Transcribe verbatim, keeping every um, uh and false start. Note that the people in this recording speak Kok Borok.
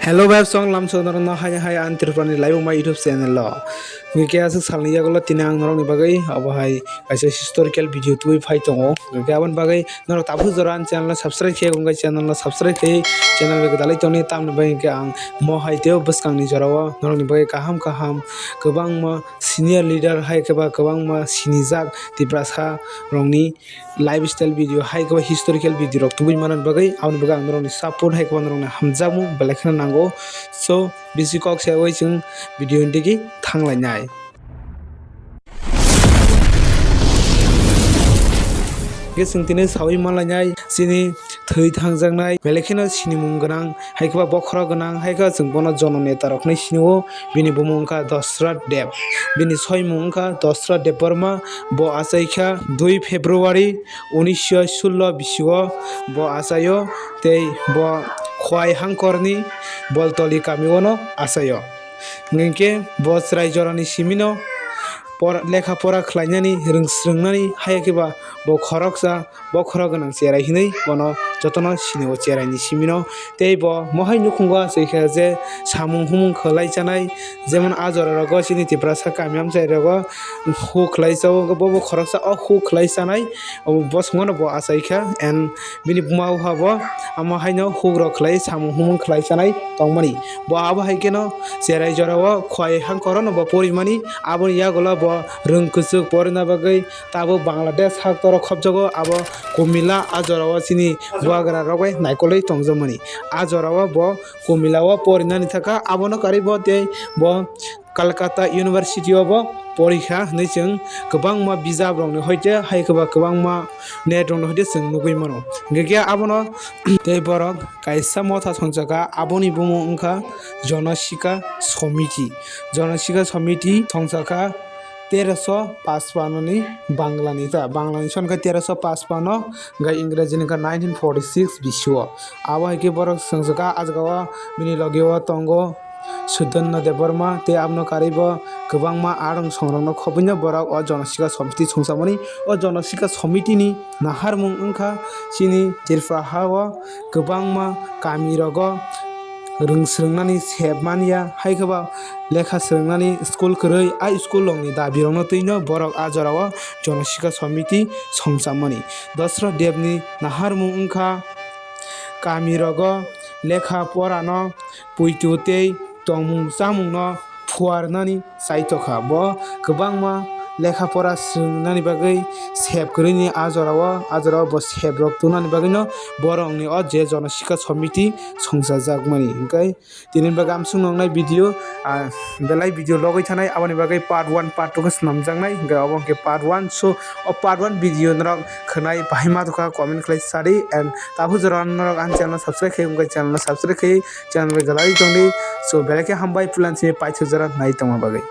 Hello viewers, song lamsok norokno hai hai ang Tripurani Laibuma YouTube channel o. Hwnkhe aswk salni yagulo tini ang norokni bagwi obo hai kaisa historical video tubui phai tongo. Hwnkhe aboni bagwi norok tabuk jora ang channel no subscribe khe wngkha, channel no subscribe khe channel bai gwdalwi tongni tamni bagwi hwnkhe ang mo hai teo bwskangni jorao norokni bagwi kaham kaham kwbangma senior leader hai khe ba kwbangma sinijak Tiprasa rokni lifestyle video hai khe ba historical video rok tubui manani bagwi, aboni bagwi ang norokni support hai khe ba norokni hamjakmung belai kheno nango. So bisi kok se oi chwng video ni digi thanglainai. Hwnkhe chwng tini saui manlainai chini thwi thangjaknai belai kheno sinimung gwnang hai khe ba bokhorok gwnang hai khe chwng bono jono neta rok hinwi sinio. Bini bumung wngkha Dosrat Deb. Bini soimung wngkha Dosrat Debbarma. Bo achaikha dui February unisho sullo bisio bo achaio, tei bo Khowai Hangkorni Boltoli kamiono achaio. Hwnkhe bo chwrai jorani simino por-, lekha pora khlainani, rwng-, swrwngnani, haiya khe ba bo khoroksa, bokhorok gwnang cherai hinwi bono jotono sinio cheraini simino. Tei bo mohai nukhungo achai kha je samung humung khlai chanai, jemon a jora rogo chini Tiprasa kami amchai rogo huk khlai chao, bo bo khoroksa o huk khlai chanai, obo bosongo no bo achai kha, and bini buma uha bo amo haino huk rok khlai samung humung khlai chanai tongmani. Bo abo hai kheno cherai jorao Khowai Hangkorono bo porimani, aboni yagulo bo rwng kwchwk porina bagwi tabuk Bangladesh haktorok khopjago, abo Kumila a jorao chini bubagra rok bai naikolwi tongjakmani. A jorao bo Kumila o porinani thaka, abono karwi bo tei bo Calcutta University o bo porikha hinwi chwng kwbangma bijap rokni hoite hai khe ba kwbangma net rokni hoite chwng nugwi mano. Hwnkhe khe abono tei borok kaisa motha songchakha, aboni bumung wngkha Jonasika Somiti. Jonasika Somiti songchakha teroso pachpano ni Bangla ni ta, Bangla ni son khe teroso pachpano, hwnkhe Ingreji ni khe nineteen forty six bisio. Abo hai khe borok songchakha, ah jagao bini logi o tongo Sudanno Debbarma tei abono karwi bo kwbangma arong songrokno khobwino borok o Jonasika Somiti songchamani. O Jonasika Somiti ni naharmung wngkha chini Tripura ha o kwbangma kami rogo rwng swrwngnani sep manya, hai khe ba lekha swrwngnani school kwrwi, a school rokni dabi rokno twino borok a jorao Jonasika Somiti songchamani. Dosrot Debni naharmung wngkha kami rogo lekha porano puitu tei tongmung chamungno phuarnani chaitokha. Bo kwbangma lekha pora swrwngnani bagwi sep kwrwini a jorao, a jorao bo sep rok tubunani bagwino borokni o je Jonasika Somiti songchajakmani. Hwnkhe tini bagwi amsuk nuknai video, ah, belai video logwi thanai, aboni bagwi part one, part two khe swnamjaknai, hwnkhe obo hwnkhe part one. So o part one video norok khwnai bahai ma tongkha comment khlai sadi, and tabuk jora norok ani channel no subscribe khai wngkha, channel no subscribe khai channel bai gwlai tongdi. So belai khe hambai puila simi paithak jora nai tongma bagwi.